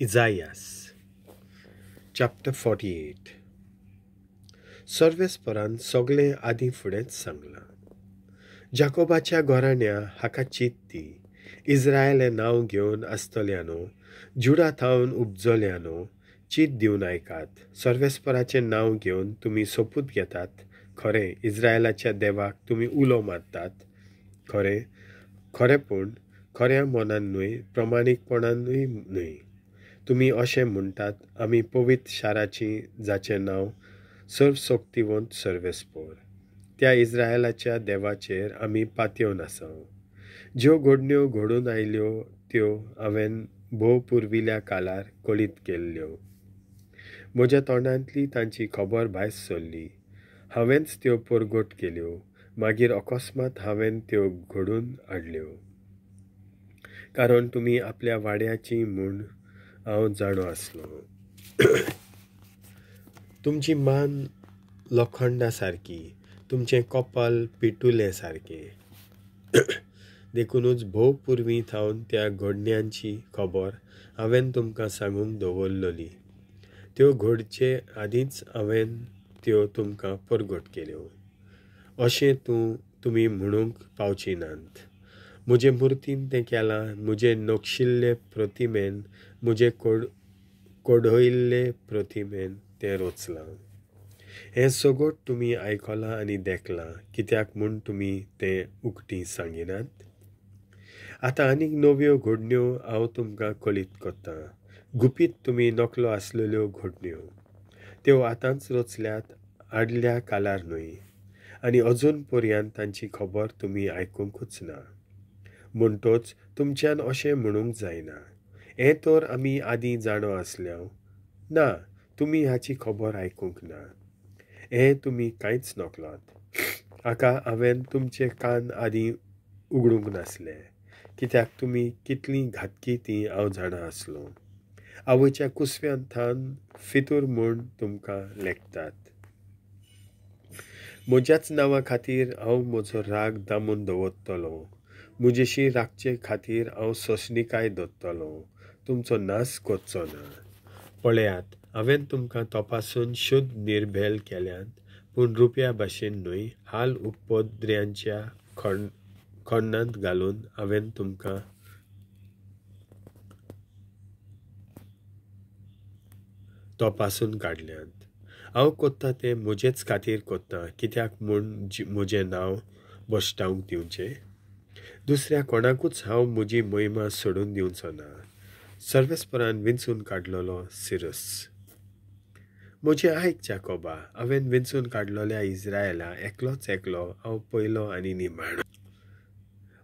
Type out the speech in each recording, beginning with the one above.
इजायास chapter 48. सर्वेस्परान सगळें आदीं फुडेंच सांगलां. जाकोबाच्या घराण्या हाका चीत दी, इज्रायल हें नांव घेवन आसतल्यानो, जुडा थावन उपजल्यानो, चीत दिवन आयकात. सर्वेस्पराचें नांव घेवन तुमी सोपूत घेतात, खरें इज्रायलाच्या देवाक तुमी उलो मारतात, खरें खरें पूण खऱ्या मनान न्हय, प्रमाणीकपणानूय न्हय. तुमी अशें म्हणटात, आमी पवित्र शाराची, जाचें नांव सर्वशक्तिवंत सर्वेस्पोर, त्या इज्रायलाच्या देवाचेर आमी पातयेवन आसा. ज्यो घडण्यो घडून आयल्यो त्यो हांवें भोव पुर्विल्ल्या काळार कळीत केल्ल्यो. म्हज्या तोंडांतली तांची खबर भायर सरली, हांवेंच त्यो परगट केल्यो, मागीर अकस्मात हांवें त्यो घडून हाडल्यो. कारण तुमी आपल्या वाड्याची म्हूण हांव जाणो आसलो. तुमची मान लोखंडा सारकी, तुमचें कपाल पिटुले सारकें. देखुनूच भोव पुर्वी थावन त्या घडण्यांची खबर हांवें तुमकां सांगूंक दवरलेली. त्यो घडचे आदींच हांवें त्यो तुमकां परगट केल्यो. अशें तुमी म्हणूंक पावची नात. म्हजे मुर्तीन तें केलां, म्हजे नक्षिल्ले प्रतिमेन, म्हजे कोडयल्ले प्रतिमेन तें रचलां. हें सगट तुमी आयकलां आनी देखलां, कित्याक म्हूण तुमी तें उक्ती सांगिनात? आतां आनीक नव्यो घडण्यो हांव तुमकां कळीत करतां, गुपीत तुमी नकलो आसलेल्यो घडण्यो. त्यो आतांच रचल्यात, आडल्या काळार न्हय, आनी अजून पर्यंत तांची खबर तुमी आयकुंकूच ना. म्हणटोच तुमच्यान अशें म्हणूंक जायना, हें तर आमी आदीं जाणो आसल्या. ना, तुमी हाची खबर आयकूंक ना, हें तुमी कांयच नकलात. हाका हांवें तुमचे कान आदीं उगडूंक नासले, कित्याक तुमी कितलीं घातकी तीं हांव जाणा आसलो. आवयच्या कुसव्यान थावन फितूर म्हूण तुमकां लेखतात. म्हज्याच नांवा खातीर हांव म्हजो राग दामून दवरतलो, म्हजेशी राखचे खातीर हांव सोंसणीकाय दवरतलो, तुमचो नाश करचो ना. पळयात, हांवें तुमकां तपासून शुद्ध निर्भेल केल्यात, पूण रुपया भाशेन न्हय, हाल उपद्र्यांच्या खण्णांत घालून हांवें तुमकां तपासून काडल्यात. हांव कोत्ता तें म्हजेच खातीर कोत्ता, कित्याक म्हूण म्हजें नांव भश्टावंक दिवचें? दुसऱ्या कोणाकूच हांव म्हजी महिमा सोडून दिवचो ना. सर्वेस्परान विंचून काडलेलो सिरस. म्हजें आयक जाकोबा, हांवें विंचून काडलेल्या इज्रायला एकलोच एकलो हांव पयलो आनी निमाणो.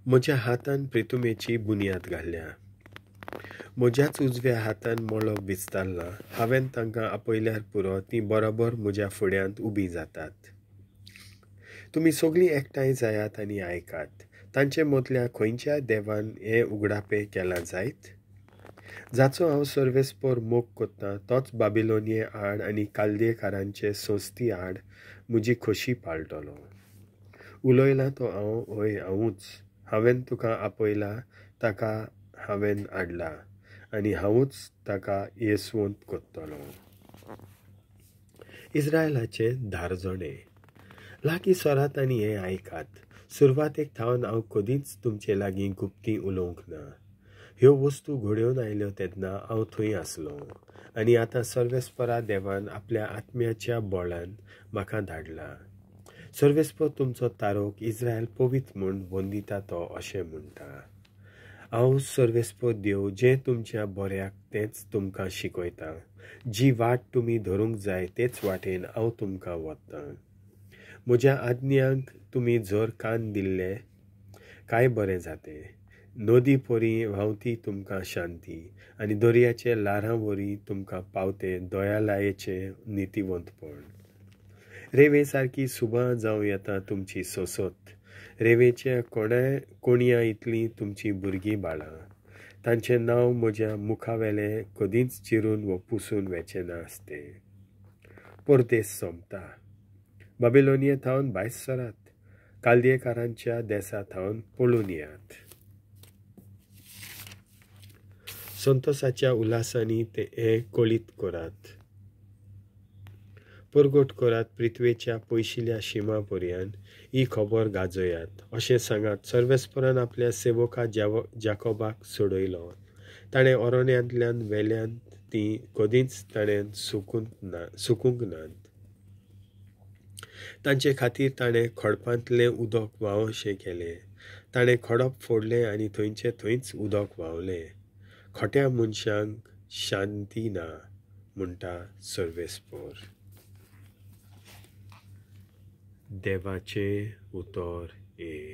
म्हज्या हातान प्रितुमेची बुन्याद घाल्या, म्हज्याच उजव्या हातान मळब विस्तारलां. हांवें तांकां आपयल्यार पुरो, तीं बरोबर म्हज्या फुड्यांत उबीं जातात. तुमी सगळीं एकठांय जायात आनी आयकात, तांचे मदल्या खंयच्या देवान हें उगडापें केलां जायत? जाचो हांव सर्वेस्पोर मोग कोत्तां, तोच बाबिलोनिये आड आनी कालदेकारांचे संस्थी आड म्हजी खोशी पाळटलो. उलयलां तो हांव, हय हांवूच. हांवें तुका आपयला, ताका हांवें हाडला, आनी हांवूच ताका येसवंत कोत्तलो. इज्रायलाचें धारजणें. लागीं सरात आनी हें आयकात. सुरवातेक थावन हांव कदींच तुमचे लागीं गुप्ती उलोवंक ना. ह्यो वस्तू घडोवन आयल्यो तेन्ना हांव थंय आसलो, आनी आतां सर्वेस्परा देवान आपल्या आत्म्याच्या बळान म्हाका धाडला. सर्वेस्पर तुमचो तारोक इज्रायल पवित्र म्हूण वंदिता तो अशें म्हणटा. हांव सर्वेस्पर देव, जें तुमच्या बऱ्याक तेंच तुमकां शिकयता. जी वाट तुमी धरूंक जाय तेच वाटेन हांव तुमकां वतां. म्हज्या आज्ञांक तुमी जर कान दिल्ले काय बरें जातें. नदी परी व्हांवती तुमकां शांती, आनी दर्याचे ल्हारां वरी तुमकां पावते दयालायेचें नितीवंतपण. रेंवे सारकी सुबां जावं येता तुमची सोसत, रेंवेच्या कोणया इतलीं तुमचीं भुरगीं बाळां. तांचें नांव म्हज्या मुखावेलें कदींच चिरून वा पुसून वेचें ना आसतें. परदेस सोंपता. बाबिलोनिये थावन भायर सरात, कालदेकारांच्या देसा थावन पळून येयात. संतोसाच्या उल्हासांनी तें हें कळीत करात. परगट करात पृथ्वेच्या पयशिल्या शिमा पर्यंत ही खबर गाजयात. अशें सांगात, सर्वेस्परान आपल्या सेवका जाकोबाक सोडयलो. ताणें अरण्यांतल्यान वेल्यान तीं कदींच ताणें सुकूंक नात. तांचे खातीर ताणें खडपांतलें उदक व्हांवशें केलें. ताणें खडप फोडलें आनी थंयचे थंयच उदक व्हांवलें. खोट्या मनशांक शांती ना, म्हणटा सर्वेस्पर. देवाचें उतर ए.